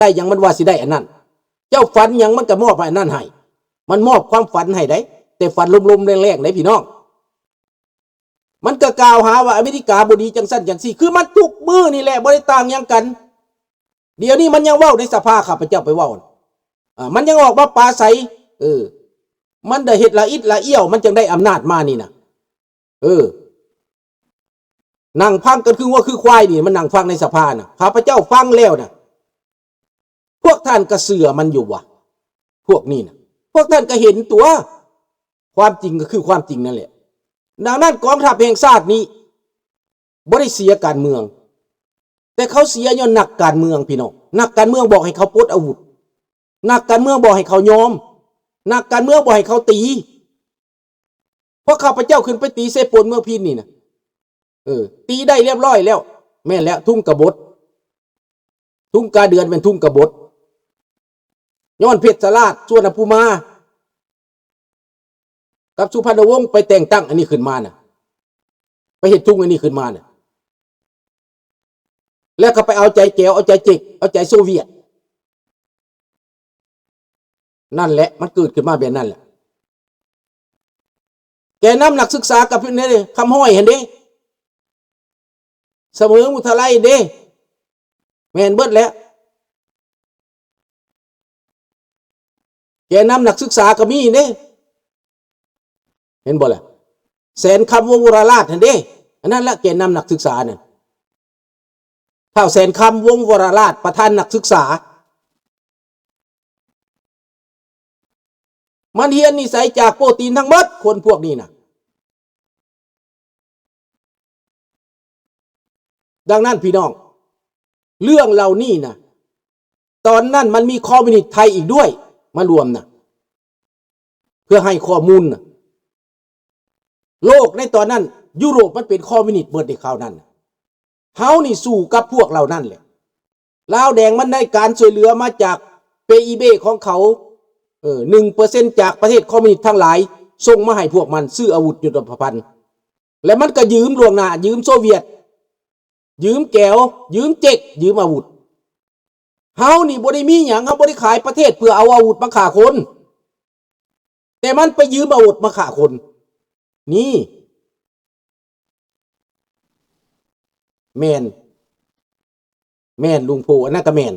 ໄດ້ຫຍັງມັນວ່າຊິໄດ້ອັນນັ້ນ. ເຈົ້າຝັນຫຍັງມັນກໍມອບໃຫ້ອັນນັ້ນໃຫ້. ມັນມອບຄວາມຝັນໃຫ້ໄດ໋, ແຕ່ຝັນລົມໆແລງໆໄດ໋ພີ່ນ້ອງ. ມັນກໍກ່າວຫາວ່າອາເມລິກາບໍ່ດີຈັ່ງຊັ້ນຈັ່ງຊີ້, ຄືມັນທຸກມື້ນີ້ແຫຼະ, ບໍ່ໄດ້ຕ່າງຫຍັງກັນ. ດຽວນີ້ມັນຍັງເວົ້າໃນສະພາ, ຂ້າພະເຈົ້າໄປເວົ້າ, ອາ, ມັນຍັງອອກມາປາໄສ, ເອີ, ມັນໄດ້ເຮັດລະອິດລະອ້ຽວ, ມັນຈັ່ງໄດ້ອຳນາດມານີ້ນະ. ເອີ, ນັ່ງຟັງກັນຄືງົວຄືຄວາຍນີ້, ມັນນັ່ງຟັງໃນສະພານະ. ຂ້າພະເຈົ້າຟັງແລ້ວນະ, ພວກທ່ານກໍເຊື່ອມັນຢູ່ຫວາ? ພວກນີ້ນະ, ພວກທ່ານກໍເຫັນຕົວະ, ຄວາມຈິງກໍຄືຄວາມຈິງນັ້ນແຫຼະ. ດັ່ງນັ້ນກອງທັບແຫ່ງຊາດນີ້ບໍ່ໄດ້ເສຍການເມືອງ, ແຕ່ເຂົາເສຍຍ້ອນນັກການເມືອງ, ພີ່ນ້ອງ. ນັກການເມືອງບອກໃຫ້ເຂົາປົດອາວຸດ, ນັກການເມືອງບອກໃຫ້ເຂົາຍອມ, ນັກການເມືອງບອກໃຫ້ເຂົາຕີ. ເພາະຂ້າພະເຈົ້າຂຶ້ນໄປຕີເຊໂປນເມືອງພີນນີ້ນະ, ເອີ, ຕີໄດ້ລຽບຮ້ອຍແລ້ວ. ແມ່ນແລ້ວ, ທຸງກະບົດ, ທຸງກາເດືອນແມ່ນທຸງກະບົດ, ຍ້ອນເພັດສະລາດ ສຸວັນນະພູມາ ກັບສຸພັນນະວົງໄປແຕ່ງຕັ້ງອັນນີ້ຂຶ້ນມານະ, ໄປເຮັດທຸງອັນນີ້ຂຶ້ນມານະ. ແລ້ວກໍໄປເອົາໃຈແກວ, ເອົາໃຈເຈັກ, ເອົາໃຈໂຊວຽດ. ນັ້ນແຫຼະ, ມັນເກີດຂຶ້ນມາແບບນັ້ນແຫຼະ. ແກນນຳນັກສຶກສາກໍເປັນເດ້, ຄຳຮ້ອຍຫັ້ນເດ້, ສະເໝີມຸທະໄລເດ້, ແມ່ນເບິດແຫຼະ. ແກນນຳນັກສຶກສາກໍມີເດ້, ເຫັນບໍ່ລະ? ແສນຄຳ ວົງວໍລະລາດຫັ້ນເດ້, ອັນນັ້ນລະ ແກນນຳນັກສຶກສານັ້ນ, ທ້າວແສນຄຳ ວົງວໍລະລາດ ປະທານນັກສຶກສາ. ມັນຮຽນນິໄສຈາກໂປຕີນທັງໝົດ, ຄົນພວກນີ້ນະ. ດັ່ງນັ້ນພີ່ນ້ອງ, ເລື່ອງເຫຼົ່ານີ້ນະ, ຕອນນັ້ນມັນມີຄອມມິວນິດໄທອີກດ້ວຍມາລວມນະ, ເພື່ອໃຫ້ຂໍ້ມູນນະ. ໂລກໃນຕອນນັ້ນ, ຢູໂຣບມັນເປັນຄອມມິວນິດເບິດໃນຄາວນັ້ນນະ. ເຮົານີ້ສູ້ກັບພວກເຫຼົ່ານັ້ນແຫຼະ. ລາວແດງມັນໄດ້ການຊ່ວຍເຫຼືອມາຈາກ ເປອີເບ ຂອງເຂົາ, ເອີ, ໜຶ່ງເປີເຊັນຈາກປະເທດຄອມມິວນິດທັງຫຼາຍ ສົ່ງມາໃຫ້ພວກມັນຊື້ອາວຸດຍຸດໂທປະພັນ, ແລະ ມັນກໍຢືມລ່ວງໜ້າ, ຢືມໂຊວຽດ, ຢືມແກວ, ຢືມເຈັກ, ຢືມອາວຸດ. ເຮົານີ້ບໍ່ໄດ້ມີຫຍັງ, ເຮົາບໍ່ໄດ້ຂາຍປະເທດເພື່ອເອົາອາວຸດມາຂ້າຄົນ, ແຕ່ມັນໄປຢືມອາວຸດມາຂ້າຄົນ. ນີ້ ແມ່ນ, ແມ່ນ ລຸງໂພ, ອັນນັ້ນກໍແມ່ນ.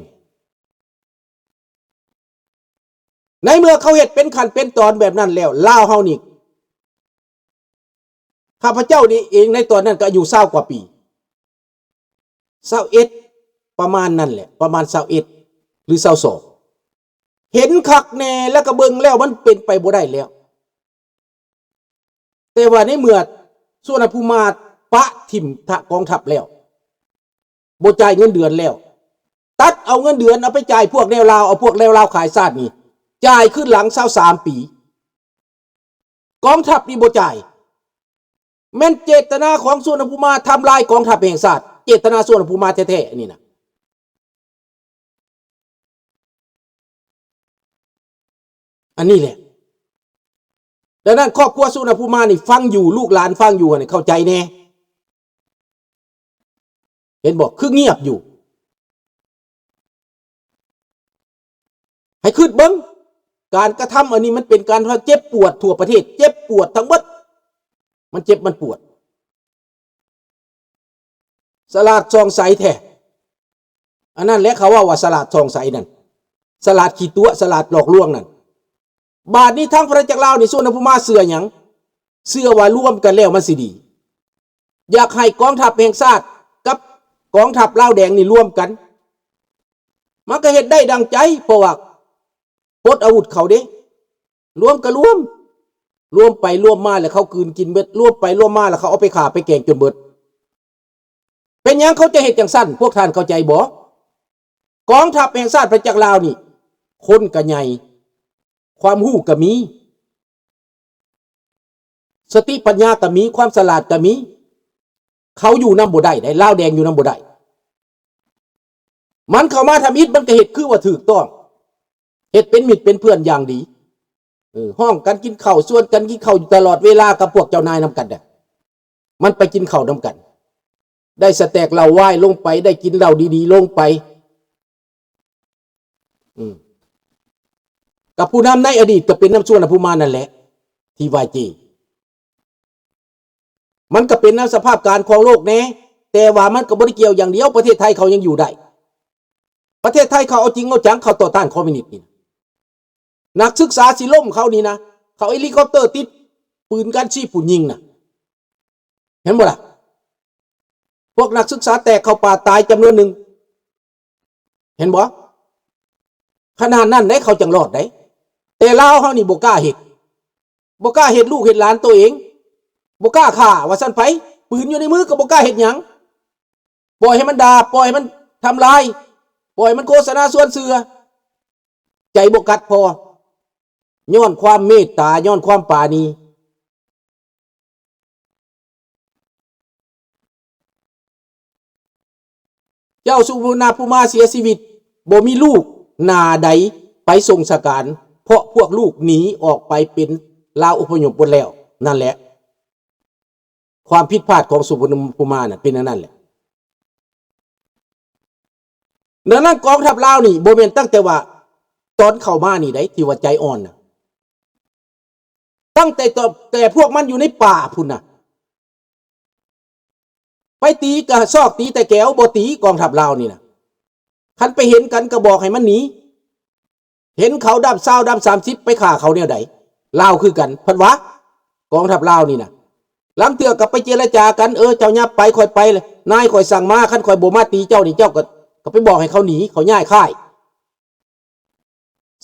ໃນເມື່ອເຂົາເຮັດເປັນຂັ້ນເປັນຕອນແບບນັ້ນແລ້ວ, ລາວເຮົານີ້, ຂ້າພະເຈົ້ານີ້ເອງໃນຕອນນັ້ນກໍອາຍຸຊາວກວ່າປີ, ຊາວເອັດ ປະມານນັ້ນແຫຼະ, ປະມານຊາວເອັດ ຫຼື ຊາວສອງ, ເຫັນຄັກແນ່ ແລ້ວກໍເບິ່ງແລ້ວມັນເປັນໄປບໍ່ໄດ້ແລ້ວ. ແຕ່ວ່າໃນເມື່ອສຸວັນນະພູມາປະຖິ້ມທະ ກອງທັບແລ້ວ, ບໍ່ຈ່າຍເງິນເດືອນແລ້ວ, ຕັດເອົາເງິນເດືອນເອົາໄປຈ່າຍພວກແນວລາວ, ເອົາພວກແນວລາວຂາຍຊາດນີ້ ຈ່າຍຄືນຫຼັງຊາວສາມປີ, ກອງທັບນີ້ບໍ່ຈ່າຍ. ແມ່ນເຈດຕະນາຂອງສຸວັນນະພູມາທຳລາຍກອງທັບແຫ່ງຊາດ, ເຈດຕະນາສຸວັນນະພູມາແທ້ໆ ອັນນີ້ນະ. ອັນນີ້ແຫຼະ. ດັ່ງນັ້ນຄອບຄົວສຸວັນນະພູມານີ້ຟັງຢູ່, ລູກຫຼານຟັງຢູ່ຫັ້ນ ເຂົ້າໃຈແດ່. ເຫັນບໍ່? ຄືງຽບຢູ່. ໃຫ້ຄິດເບິ່ງ, ການກະທຳອັນນີ້ມັນເປັນການເຈັບປວດທົ່ວປະເທດ, ເຈັບປວດທັງເບິດ, ມັນເຈັບມັນປວດ. ສະຫຼາດສ່ອງໃສແທ້. ອັນນັ້ນແຫຼະເຂົາເວົ້າວ່າສະຫຼາດສ່ອງໃສນັ້ນ, ສະຫຼາດຂີ້ຕົວະ, ສະຫຼາດຫຼອກລວງນັ້ນ. ບາດນີ້ທາງພະນາຈັກລາວນີ້ ສຸວັນນະພູມາເຊື່ອຫຍັງ? ເຊື່ອວ່າລວມກັນແລ້ວມັນຊິດີ. ຢາກໃຫ້ກອງທັບແຫ່ງຊາດກັບກອງທັບລາວແດງນີ້ລວມກັນ, ມັນກໍເຮັດໄດ້ດັ່ງໃຈ, ເພາະວ່າປົດອາວຸດເຂົາເດ້. ລວມກໍລວມ, ລວມໄປລວມມາແລ້ວເຂົາກືນກິນເບິດ, ລວມໄປລວມມາແລ້ວເຂົາເອົາໄປຂ້າໄປແກງຈົນເບິດ. ເປັນຫຍັງເຂົາຈະເຮັດຈັ່ງຊັ້ນ? ພວກທ່ານເຂົ້າໃຈບໍ່? ກອງທັບແຫ່ງຊາດພະນາຈັກລາວນີ້ ຄົນກໍໃຫຍ່, ຄວາມຮູ້ກໍມີ, ສະຕິປັນຍາກໍມີ, ຄວາມສະຫຼາດກໍມີ. ເຂົາຢູ່ນຳບໍ່ໄດ້ໃດ, ລາວແດງຢູ່ນຳບໍ່ໄດ້. ມັນເຂົ້າມາທຳອິດ ມັນກໍເຮັດຄືວ່າຖືກຕ້ອງ, ເຮັດເປັນມິດເປັນເພື່ອນຢ່າງດີ. ເອີ, ຮ້ອງກັນກິນເຂົ້າ, ຊວນກັນກິນເຂົ້າຢູ່ຕະຫຼອດເວລາກັບພວກເຈົ້ານາຍນຳກັນນະ. ມັນໄປກິນເຂົ້ານຳກັນ, ໄດ້ສະແຕັກເຫຼົ້າວາຍລົງໄປ, ໄດ້ກິນເຫຼົ້າດີໆລົງໄປ. ອືມ ກັບຜູ້ນຳໃນອະດີດກໍເປັນນຳສຸວັນນະພູມານັ້ນແຫຼະ ທີ່ວ່າຈີ ມັນກໍເປັນນຳສະພາບການຂອງໂລກແດ່ ແຕ່ວ່າມັນກໍບໍ່ໄດ້ກ່ຽວຢ່າງດຽວ ປະເທດໄທເຂົາຍັງຢູ່ໄດ້ ປະເທດໄທເຂົາເອົາຈິງເອົາຈັງ ເຂົາຕໍ່ຕ້ານຄອມມິວນິດນີ້ ນັກສຶກສາຊິລົ້ມເຂົານີ້ນະ ເຂົາເຮລິຄອບເຕີຕິດປືນກັນ ຊີ້ປືນຍິງນະ ເຫັນບໍ່ລະ? ພວກນັກສຶກສາແຕກເຂົ້າປ່າຕາຍຈຳນວນໜຶ່ງ ເຫັນບໍ່? ຂະໜາດນັ້ນໃດ ເຂົາຈັ່ງລອດໃດ ແຕ່ລາວເຮົານີ້ບໍ່ກ້າເຮັດ ບໍ່ກ້າເຮັດລູກເຮັດຫຼານໂຕເອງ ບໍ່ກ້າຂ້າວ່າຊັ້ນໄປ ປືນຢູ່ໃນມືກໍບໍ່ກ້າເຮັດຫຍັງ ປ່ອຍໃຫ້ມັນດ່າ ປ່ອຍໃຫ້ມັນທຳລາຍ ປ່ອຍໃຫ້ມັນໂຄສະນາຊວນເຊື່ອ ໃຈບໍ່ກັດພໍ ຍ້ອນຄວາມເມດຕາ ຍ້ອນຄວາມປານີ. ເຈົ້າສຸວັນນະພູມາເສຍຊີວິດ ບໍ່ມີລູກໜ້າໃດໄປສົ່ງສະການ ເພາະພວກລູກໜີອອກໄປເປັນລາວອົບພະຍົບໝົດແລ້ວ. ນັ້ນແຫຼະ ຄວາມຜິດພາດຂອງສຸວັນນະພູມານະ ເປັນອັນນັ້ນແຫຼະ. ດັ່ງນັ້ນກອງທັບລາວນີ້ ບໍ່ແມ່ນຕັ້ງແຕ່ວ່າຕອນເຂົ້າມານີ້ໃດ ທີ່ວ່າໃຈອ່ອນນະ ຕັ້ງແຕ່ຕອນ ແຕ່ພວກມັນຢູ່ໃນປ່າພຸ້ນນະ ໄປຕີກະຊອກ ຕີແຕ່ແກວ ບໍ່ຕີກອງທັບລາວນີ້ນະ. ຄັນໄປເຫັນກັນກໍບອກໃຫ້ມັນໜີ ເຫັນເຂົາດັບຊາວດັບສາມສິບ ໄປຂ້າເຂົາແນວໃດ? ລາວຄືກັນ ເພິ່ນວ່າ ກອງທັບລາວນີ້ນະ ລາງເທື່ອກໍໄປເຈລະຈາກັນ ເອີ ເຈົ້າຫຍັບໄປ ຂ້ອຍໄປ ນາຍຂ້ອຍສັ່ງມາ ຄັນຂ້ອຍບໍ່ມາຕີເຈົ້ານີ້ ເຈົ້າກໍ ກໍໄປບອກໃຫ້ເຂົາໜີ ເຂົາຍ້າຍຄ້າຍ.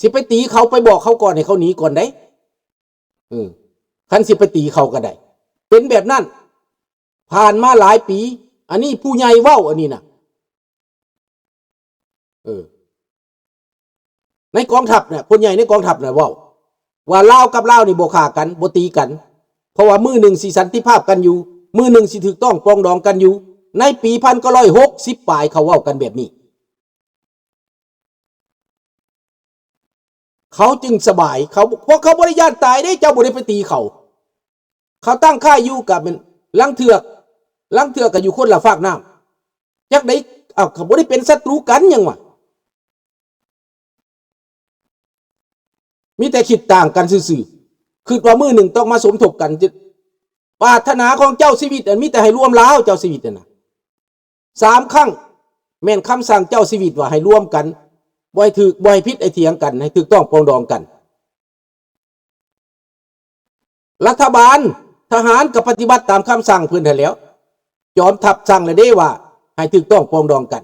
ຊິໄປຕີເຂົາ ໄປບອກເຂົາກ່ອນ ໃຫ້ເຂົາໜີກ່ອນເດ້. ເອີ ຄັນຊິໄປຕີເຂົາກໍໄດ້ ເປັນແບບນັ້ນ. ຜ່ານມາຫຼາຍປີ ອັນນີ້ຜູ້ໃຫຍ່ເວົ້າ ອັນນີ້ນະ ເອີ ໃນກອງທັບນະ ຄົນໃຫຍ່ໃນກອງທັບນະເວົ້າ ວ່າລາວກັບລາວນີ້ບໍ່ຂ້າກັນ ບໍ່ຕີກັນ ເພາະວ່າມື້ໜຶ່ງຊິສັນຕິພາບກັນຢູ່ ມື້ໜຶ່ງຊິຖືກຕ້ອງປອງດອງກັນຢູ່. ໃນປີພັນເກົ້າຮ້ອຍຫົກສິບປາຍ ເຂົາເວົ້າກັນແບບນີ້. ເຂົາຈຶ່ງສະບາຍ ເຂົາ ພວກເຂົາບໍ່ໄດ້ຢ້ານຕາຍເດ້ ເຈົ້າບໍ່ໄດ້ໄປຕີເຂົາ. ເຂົາຕັ້ງຄ້າຍຢູ່ກໍແມ່ນ ລາງເທື່ອ ລາງເທື່ອກໍຢູ່ຄົນລະຟາກນ້ຳ ຈັກໄດ້ ເອົາ ເຂົາບໍ່ໄດ້ເປັນສັດຕູກັນຫຍັງຫວາ ມີແຕ່ຄິດຕ່າງກັນຊື່ໆ ຄິດວ່າມື້ໜຶ່ງຕ້ອງມາສົມທົບກັນ. ປາດຖະໜາຂອງເຈົ້າຊີວິດ ອັນມີແຕ່ໃຫ້ລວມລາວ ເຈົ້າຊີວິດຫັ້ນນະ ສາມຄັ້ງ ແມ່ນຄຳສັ່ງເຈົ້າຊີວິດວ່າໃຫ້ລວມກັນ ບໍ່ໃຫ້ຖືກ ບໍ່ໃຫ້ຜິດໃຫ້ຖຽງກັນ ໃຫ້ຖືກຕ້ອງປອງດອງກັນ. ລັດຖະບານ ທະຫານກໍປະຕິບັດຕາມຄຳສັ່ງເພິ່ນຫັ້ນແຫຼ້ວ ຈອມທັບສັ່ງແລ້ວເດ້ວ່າໃຫ້ຖືກຕ້ອງປອງດອງກັນ.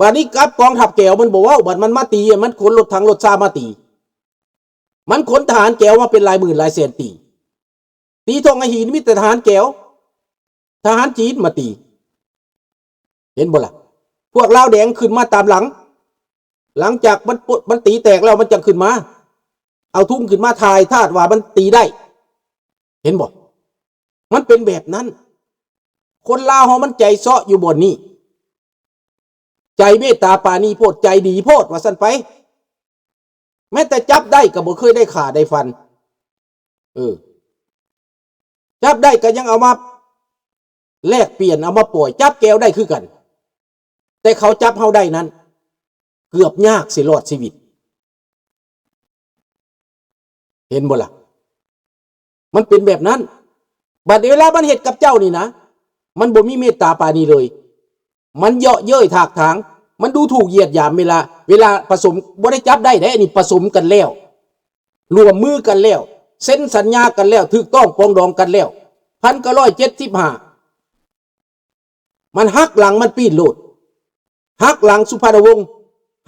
ບາດນີ້ກັບກອງທັບແກວມັນບໍ່ເວົ້າ ບັດມັນມາຕີ ມັນຂົນລົດຖັງລົດຊາມາຕີ ມັນຂົນທະຫານແກວມາເປັນຫຼາຍໝື່ນຫຼາຍແສນຕີ ຕີທົ່ງອາຫີນມີແຕ່ທະຫານແກວ ທະຫານຈີນມາຕີ ເຫັນບໍ່ລະ? ພວກລາວແດງຂຶ້ນມາຕາມຫຼັງ ຫຼັງຈາກມັນ ມັນຕີແຕກແລ້ວ ມັນຈັ່ງຂຶ້ນມາ ເອົາທຸງຂຶ້ນມາຖ່າຍທາດວ່າມັນຕີໄດ້ ເຫັນບໍ່? ມັນເປັນແບບນັ້ນ ຄົນລາວເຮົາມັນໃຈເຊາະຢູ່ບ່ອນນີ້ ໃຈເມດຕາປານີໂພດ ໃຈດີໂພດວ່າຊັ້ນໄປ. ແມ້ແຕ່ຈັບໄດ້ກໍບໍ່ເຄີຍໄດ້ຂ້າໄດ້ຟັນ ເອີ ຈັບໄດ້ກໍຍັງເອົາມາແລກປ່ຽນ ເອົາມາປ່ອຍ ຈັບແກວໄດ້ຄືກັນ ແຕ່ເຂົາຈັບເຮົາໄດ້ນັ້ນ ເກືອບຍາກຊິລອດຊີວິດ ເຫັນບໍ່ລະ? ມັນເປັນແບບນັ້ນ. ບັດເວລາມັນເຮັດກັບເຈົ້ານີ້ນະ ມັນບໍ່ມີເມດຕາປານີເລີຍ ມັນເຍາະເຍີ້ຍຖາກຖາງ ມັນດູຖູກຢຽດຫຍາມ. ເວລາ ເວລາປະສົມ ບໍ່ໄດ້ຈັບໄດ້ເດ້ ອັນນີ້ປະສົມກັນແລ້ວ ຮ່ວມມືກັນແລ້ວ ເຊັນສັນຍາກັນແລ້ວ ຖືກຕ້ອງປອງດອງກັນແລ້ວ ພັນເກົ້າຮ້ອຍເຈັດສິບຫ້າ ມັນຫັກຫຼັງມັນປີນໂລດ ຫັກຫຼັງສຸພານຸວົງ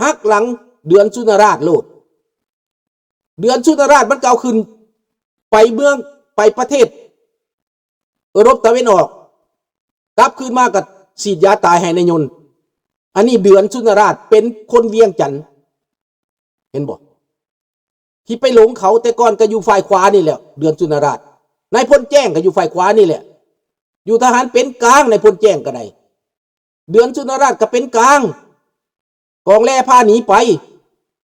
ຫັກຫຼັງເດືອນສຸນະລາດໂລດ. ເດືອນສຸນະລາດມັນກໍເອົາຂຶ້ນໄປເມືອງ ໄປປະເທດເອີຣົບຕາເວັນອອກ ກັບຄືນມາກໍສີດຢາຕາຍໃຫ້ນາຍົນ. ອັນນີ້ເດືອນສຸນະລາດເປັນຄົນວຽງຈັນ ເຫັນບໍ່? ທີ່ໄປຫຼົງເຂົາ ແຕ່ກ່ອນກໍຢູ່ຝ່າຍຂວານີ້ແຫຼະ ເດືອນສຸນະລາດ. ນາຍພົນແຈ້ງກໍຢູ່ຝ່າຍຂວານີ້ແຫຼະ ຢູ່ທະຫານເປັນກາງ ນາຍພົນແຈ້ງກໍໄດ້ ເດືອນສຸນະລາດກໍເປັນກາງ. ກອງແລພາໜີໄປ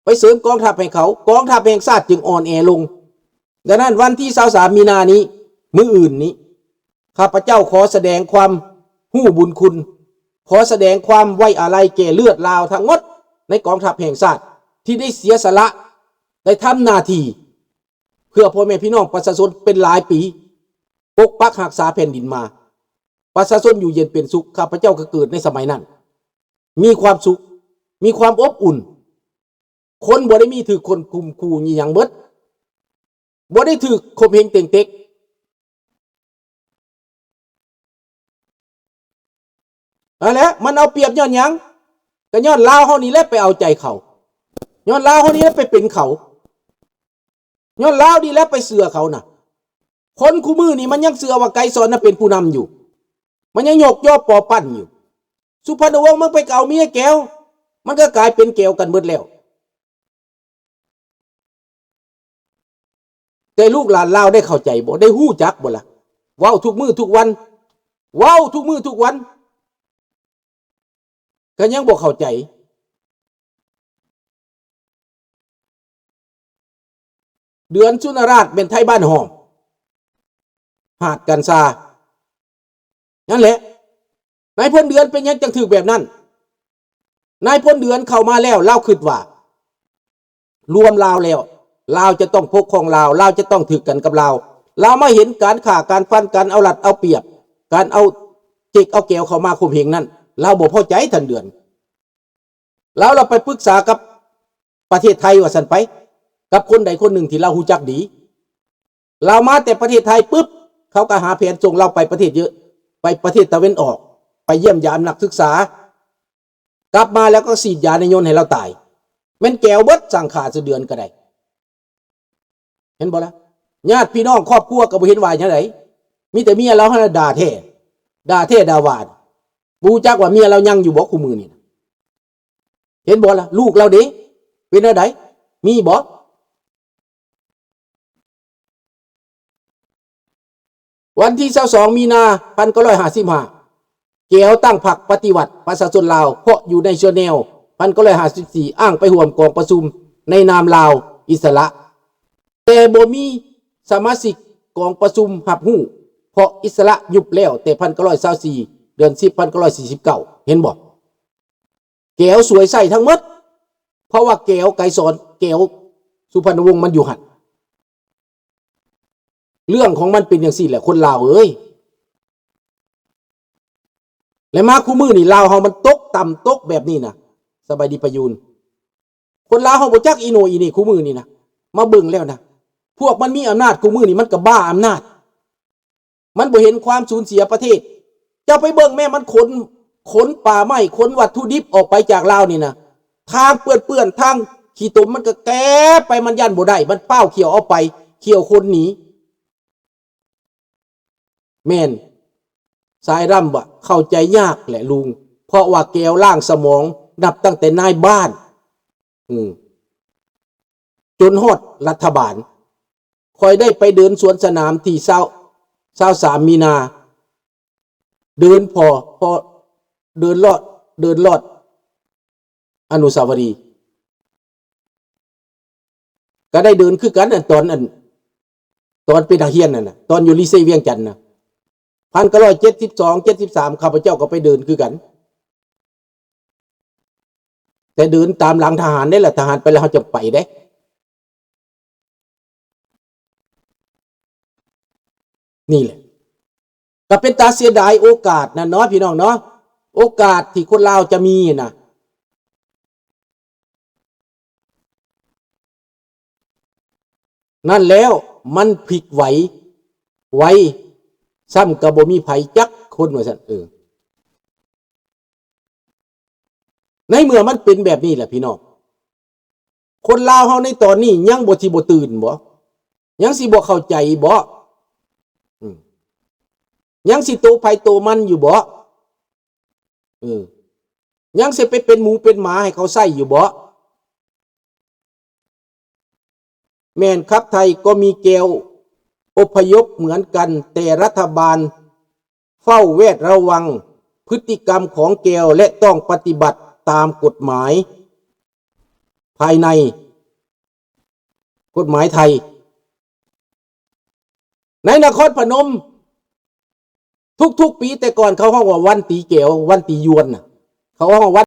ໄປເສີມກອງທັບໃຫ້ເຂົາ ກອງທັບແຫ່ງຊາດຈຶ່ງອ່ອນແອລົງ. ດັ່ງນັ້ນ ວັນທີຊາວສາມມີນານີ້ ມື້ອື່ນນີ້ ຂ້າພະເຈົ້າຂໍສະແດງຄວາມຮູ້ບຸນຄຸນ ຂໍສະແດງຄວາມໄວ້ອາໄລແກ່ເລືອດລາວທັງໝົດໃນກອງທັບແຫ່ງຊາດ ທີ່ໄດ້ເສຍສະຫຼະ ໄດ້ທຳໜ້າທີ່ເພື່ອພໍ່ແມ່ພີ່ນ້ອງປະຊາຊົນເປັນຫຼາຍປີ, ປົກປັກຮັກສາແຜ່ນດິນມາ. ປະຊາຊົນຢູ່ເຢັນເປັນສຸກ. ຂ້າພະເຈົ້າກໍເກີດໃນສະໄໝນັ້ນ, ມີຄວາມສຸກ, ມີຄວາມອົບອຸ່ນ. ຄົນບໍ່ໄດ້ມີຖືກຄົມຂູ່ຫຍັງເບິດ, ບໍ່ໄດ້ຖືກຂົ່ມເຫງເຕັງເຕັກ. ຫັ້ນແຫຼະ ມັນເອົາປຽບຍ້ອນຫຍັງ? ກໍຍ້ອນລາວເຮົານີ້ແຫຼະໄປເອົາໃຈເຂົາ, ຍ້ອນລາວເຮົານີ້ແຫຼະໄປເປັນເຂົາ, ຍ້ອນລາວນີ້ແຫຼະໄປເຊື່ອເຂົານະ. ຄົນຄູ່ມື້ນີ້ມັນຍັງເຊື່ອວ່າໄກສອນນະເປັນຜູ້ນຳຢູ່, ມັນຍັງຍົກຍໍປໍປັ້ນຢູ່. ສຸພັນນະວົງມັນໄປເອົາເມຍແກວ, ມັນກໍກາຍເປັນແກວກັນເບິດແລ້ວ. ແຕ່ລູກຫຼານລາວໄດ້ເຂົ້າໃຈບໍ່? ໄດ້ຮູ້ຈັກບໍ່ລະ? ເວົ້າທຸກມື້ທຸກວັນ, ເວົ້າທຸກມື້ທຸກວັນ ກໍຍັງບໍ່ເຂົ້າໃຈ. ເດືອນສຸນນະລາດແມ່ນໄທບ້ານຫ້ອມ, ຫາດກັນຊາ. ນັ້ນແຫຼະ ນາຍພົນເດືອນເປັນຫຍັງຈັ່ງຖືກແບບນັ້ນ? ນາຍພົນເດືອນເຂົ້າມາແລ້ວ ລາວຄິດວ່າ ລວມລາວແລ້ວ ລາວຈະຕ້ອງປົກຄອງລາວ, ລາວຈະຕ້ອງຖືກກັນກັບລາວ. ລາວມາເຫັນການຂ້າ, ການຟັນ, ການເອົາລັດເອົາປຽບ, ການເອົາເຈັກເອົາແກວເຂົ້າມາຂົ່ມເຫງນັ້ນ, ລາວບໍ່ພໍໃຈທ່ານເດືອນ. ລາວລະໄປປຶກສາກັບປະເທດໄທວ່າຊັ້ນໄປ, ກັບຄົນໃດຄົນໜຶ່ງທີ່ລາວຮູ້ຈັກດີ. ລາວມາແຕ່ປະເທດໄທປຶບ, ເຂົາກໍຫາແຜນສົ່ງລາວໄປປະເທດເຍອະ, ໄປປະເທດຕາເວັນອອກ, ໄປຢ້ຽມຢາມນັກສຶກສາ. ກັບມາແລ້ວກໍສີດຢາໃນຍົນໃຫ້ລາວຕາຍ. ແມ່ນແກວເບິດ, ສັງຂາສະເດືອນກໍໄດ້. ເຫັນບໍ່ລະ? ຍາດພີ່ນ້ອງຄອບຄົວກໍບໍ່ເຫັນວ່າຫຍັງໃດ, ມີແຕ່ເມຍລາວຫັ້ນລະດ່າແທ້, ດ່າແທ້ດ່າຫວານ. ບໍ່ຮູ້ຈັກວ່າເມຍລາວຍັງຢູ່ບໍ່ຄູ່ມື້ນີ້ນະ? ເຫັນບໍ່ລະ? ລູກລາວເດ ເປັນແນວໃດ? ມີບໍ່? ວັນທີຊາວສອງ ມີນາ ພັນເກົ້າຮ້ອຍຫ້າສິບຫ້າ ແກວຕັ້ງພັກປະຕິວັດປະຊາຊົນລາວ, ເພາະຢູ່ໃນຊະແນວ ພັນເກົ້າຮ້ອຍຫ້າສິບສີ່ ອ້າງໄປຮ່ວມກອງປະຊຸມໃນນາມລາວອິດສະຫຼະ, ແຕ່ບໍ່ມີສະມາຊິກກອງປະຊຸມຮັບຮູ້, ເພາະອິດສະຫຼະຍຸບແລ້ວແຕ່ ພັນເກົ້າຮ້ອຍຊາວສີ່ ເດືອນສິບ ພັນເກົ້າຮ້ອຍສີ່ສິບເກົ້າ. ເຫັນບໍ່? ແກວສວຍໃສ່ທັງໝົດ, ເພາະວ່າແກວໄກສອນ, ແກວສຸພັນນະວົງ ມັນຢູ່ຫັ້ນ. ເລື່ອງຂອງມັນເປັນຈັ່ງຊີ້ແຫຼະ ຄົນລາວເອີຍ. ແລະ ມາຄູ່ມື້ນີ້ລາວເຮົາມັນຕົກຕ່ຳຕົກແບບນີ້ນະ, ສະບາຍດີປະຍູນ. ຄົນລາວເຮົາບໍ່ຈັກອີໂໜອີເໜ ຄູ່ມື້ນີ້ນະ, ມາເບິ່ງແລ້ວນະ, ພວກມັນມີອຳນາດຄູ່ມື້ນີ້ ມັນກໍບ້າອຳນາດ. ມັນບໍ່ເຫັນຄວາມສູນເສຍປະເທດ. ເຈົ້າໄປເບິ່ງແມ້ ມັນຂົນ, ຂົນປ່າໄມ້, ຂົນວັດຖຸດິບອອກໄປຈາກລາວນີ້ນະ, ທາງເປື້ອນໆ, ທາງຂີ້ຕົມ ມັນກໍແກະໄປ, ມັນຢ້ານບໍ່ໄດ້, ມັນປ້າວຂ້ຽວເອົາໄປ, ຂ້ຽວຂົນໜີ. ແມ່ນ, ສາຍດຳວ່າເຂົ້າໃຈຍາກແຫຼະລຸງ, ເພາະວ່າແກວລ້າງສະໝອງ ນັບຕັ້ງແຕ່ນາຍບ້ານ, ອືມ, ຈົນຮອດລັດຖະບານ. ຂ້ອຍໄດ້ໄປເດີນສວນສະໜາມທີ່ຊາວ ຊາວສາມມີນາ, ເດີນພໍ ພໍ ເດີນລອດ ເດີນລອດອະນຸສາວະລີ, ກໍໄດ້ເດີນຄືກັນ ອັນຕອນ ອັນ ຕອນເປັນນັກຮຽນນັ້ນນະ, ຕອນຢູ່ລີເຊວຽງຈັນນະ, ພັນເກົ້າຮ້ອຍເຈັດສິບສອງ ເຈັດສິບສາມ ຂ້າພະເຈົ້າກໍໄປເດີນຄືກັນ. ແຕ່ເດີນຕາມຫຼັງທະຫານເດ້ລະ, ທະຫານໄປແລ້ວເຮົາຈະໄປເດ້. ນີ້ແຫຼະ ກໍເປັນຕາເສຍດາຍໂອກາດນັ້ນເນາະ ພີ່ນ້ອງເນາະ, ໂອກາດທີ່ຄົນລາວຈະມີນະ. ນັ້ນແລ້ວມັນພິກໄຫວ ໄວ ຊ້ຳກໍບໍ່ມີໃຜຈັກຄົນວ່າຊັ້ນ. ເອີ ໃນເມື່ອມັນເປັນແບບນີ້ແຫຼະ ພີ່ນ້ອງ, ຄົນລາວເຮົາໃນຕອນນີ້ຍັງບໍ່ ຊິບໍ່ຕື່ນບໍ? ຍັງຊິບໍ່ເຂົ້າໃຈບໍ? ອືມ ຍັງຊິໂຕໃຜໂຕມັນຢູ່ບໍ? ເອີ ຍັງຊິໄປເປັນໝູເປັນໝາໃຫ້ເຂົາໃຊ້ຢູ່ບໍ? ແມ່ນ ຄັບໄທກໍມີແກວອົບພະຍົບເໝືອນກັນ, ແຕ່ລັດຖະບານເຝົ້າແວດລະວັງພຶດຕິກຳຂອງແກວ ແລະ ຕ້ອງປະຕິບັດຕາມກົດໝາຍພາຍໃນ, ກົດໝາຍໄທ. ໃນນະຄອນພະນົມ ທຸກໆປີ ແຕ່ກ່ອນເຂົາຮ້ອງວ່າວັນຕີແກວ ວັນຕີຢວນນະ ເຂົາຮ້ອງວ່າ